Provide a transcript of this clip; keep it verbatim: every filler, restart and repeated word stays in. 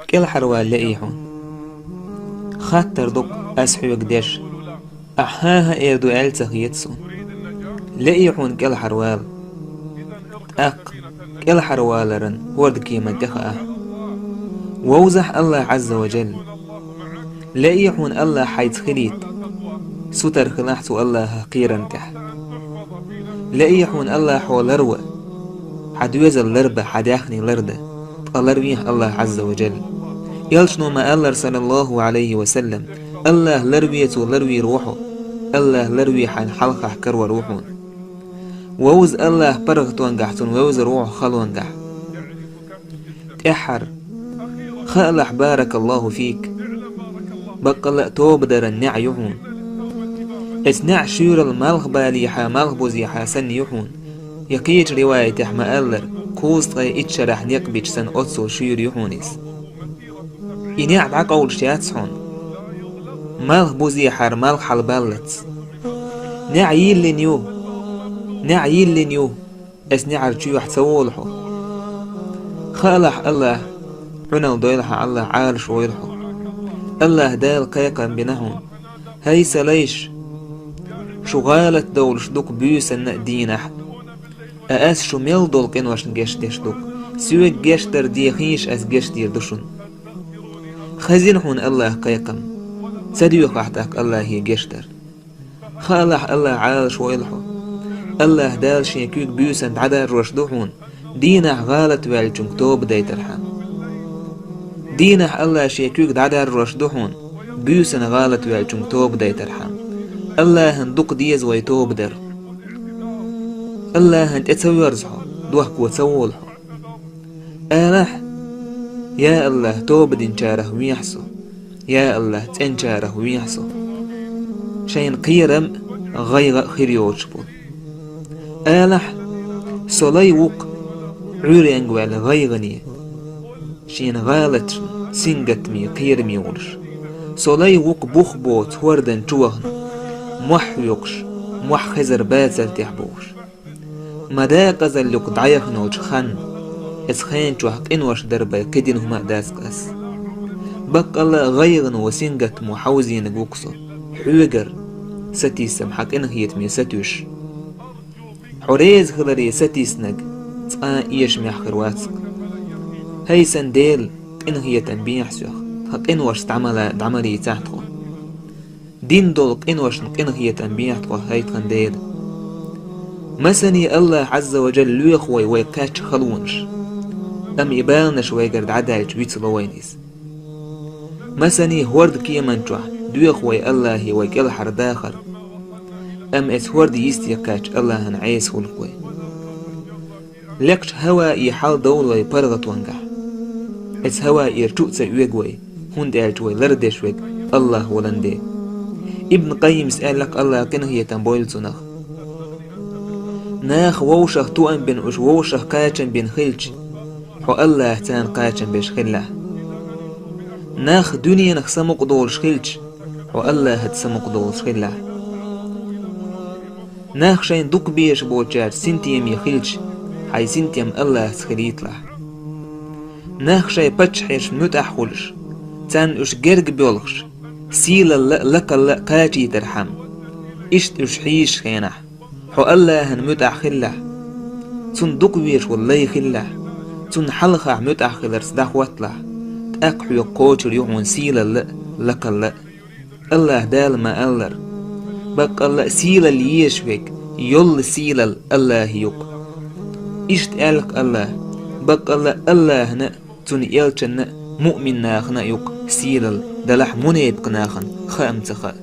КӀелхьарвала лаьий хьуна? Хаттар ду-кх аз хьоьга деш. Ахь хӀан-хӀа эр ду аьлла ца хета суна. Лаьий хьуна кӀелхьарвала. ТӀаккха кӀелхьарваларан хӀордкеман тӀехаа хьо. Вовзахь АллахӀ Ӏазза ва Джалла. Лаьий хьуна АллахӀ хьайца хилийта. Сутара хилахь цу АллахӀах кхерам тӀехь. Лаьий хьуна АллахӀ хьо ларва. Хьан доьзал ларба, хьан даьхни ларда. Ткъа ларвехь АллахӀ Ӏазза ва Джалла. Элчано ма-аллара, саллаллахӀу Ӏалайхи ва саллам: АллахӀ ларве, цо ларвийр ву хьо. АллахӀ ларве, хьайна хьалхахь карор ву хьуна. Вовза АллахӀ паргӀатонгахь, цунна вевзар ву хьо халонгахь. ТӀаьххьара. Хаалахь, баракаллахӀу фик. Баккъалла а тобадаран неӀ ю хьуна. Эцу неӀ шуьйрал малхбалехьа, малхбузехьа санна ю хьуна. Я кхечу риваятехь ма-аллара, кхузткъе итт шарахь некъ бича санна оццул шуьйра ю хьуна иза. И неӀ дӀакъовлуш яц хьуна. Малхбузехьара малх хьалабаллалц. НеӀ йиллина ю. НеӀ йиллина ю. Эцу неӀар чоьхьа ца волу хьо. Хаалахь АллахӀ, Ӏуналла дойла хьан АллахӀ, Ӏалашвойла хьо. АллахӀ Дала кхайкхам бина хьуна. ХӀай сан лайш! Шу гӀалат довлуш ду-кх буьйсанна а, дийнахь а. Ткъа ас шу мел долу къиношна гечдеш ду-кх. Соьга гечдар дехийша, ас гечдийр ду шуна. Хезира хьуна АллахӀан кхайкхам. Ца доьху ахь тӀаккха АллахӀе гечдар. Хаалахь АллахӀ, Ӏалашвойла хьо. АллахӀ Дала Шен куьг буьйсанна дӀадаржош ду хьуна, дийнахь гӀалат ваьллачуьнга тоба дайтархьама. Дийнахь АллахӀ Шен куьг дӀадаржош ду хьуна, буьйсанна гӀалат ваьллачуьнга тоба дайтархьама. АллахӀана дукха деза вай тоба дар. АллахӀана тӀе ца воьрзу хьо, дохко ца волу хьо. Алахь: «Я АллахӀ, тоба динчарах вехьа со. Я АллахӀ, цӀенчарах вехьа со». Шайна кхерам а, гӀайгӀа а хир йоцуш болу. Алахь: «Со лай ву-кх Ӏуьйренга ваьлла гӀайгӀане, шена гӀалаташна сингаттаме, кхераме волуш. Со лай ву-кх бух боцу хӀордан чу вахана, мохь хьоькхуш, мохь хезар-бацар тӀехь бохуш. Ма декъазалла ю-кх дӀаяханчу ханна, эцу хенан чохь къинош дар бен кхидина хӀума а дац-кх ас. Баккъалла а гӀайгӀано, сингаттамо хьовзийнарг ву-кх со, хьоьгара сатийсам, хьан къинхетаме сатуьйсуш. Хьо реза хиларе сатийсинарг цкъа а эшамехь хир вац-кх. ХӀай сан Дела, къинхетам бехьа соьх, тхан къиношца дӀа ма ла-, дӀа ма лийцахь тхо. Дина долу къиношна къинхетам бехьа тхо, хӀай тхан Дела». Масане АллахӀ Ӏазза ва Джалла лоьху вай, вай кхаьчча халонаш. Амма и баланаш вайгара дӀадаьлча вицло вайна иза. Масане хӀордан кеман чохь доьху вай АллахӀе вай кӀелхьардахар. Амма эцу хӀордан йисте кхаьчча АллахӀана Ӏеса хуьлу-кх вай. Лекхачу хӀаваи хьал довла вай паргӀатонгахь. Эцу хӀаваира чу а ца оьгу вай, хӀунда аьлча вай лардеш верг АллахӀ волан де. Ибн Къаййимас аьлла-кх, АллахӀ къинхетам бойла цунах: «Нах вовшах тоам бина, уьш вовшах кхачам бина хилча, хьо АллахӀ царна кхачам беш хилалахь. Нах дуьненах самукъадолуш хилча, хьо АллахӀаца самукъадолуш хилалахь. Нах шайна дукха безаш болчаьрца синтеме хилча, хьайн синтем АллахӀаца хилийталахь. Нах шайн паччахьашна муьтӀахь хуьлуш, царна уьш герга боьлхуш, сийлалла а, лакалла а кхачийтархьама, иштта уьш хьийзачу хенахь, хьо АллахӀана муьтӀахь хилалахь, Цунна дукха везаш волу лай хилалахь, Цунна хьалхахь муьтӀахь хиларца дӀахӀотталахь, тӀаккха хьоьга кхочур ю хьуна сийлалла а, лакалла а». АллахӀ Дала ма-аллара: «Баккъалла а сийлалла езаш верг, йолла сийлалла АллахӀе ю-кх». Иштта аьлла-кх АллахӀа: «Баккъалла а АллахӀана а, Цуьнан элчанна а, муъмин нахана а ю-кх сийлалла, делахь мунепакъ нахана хаам ца хаьа».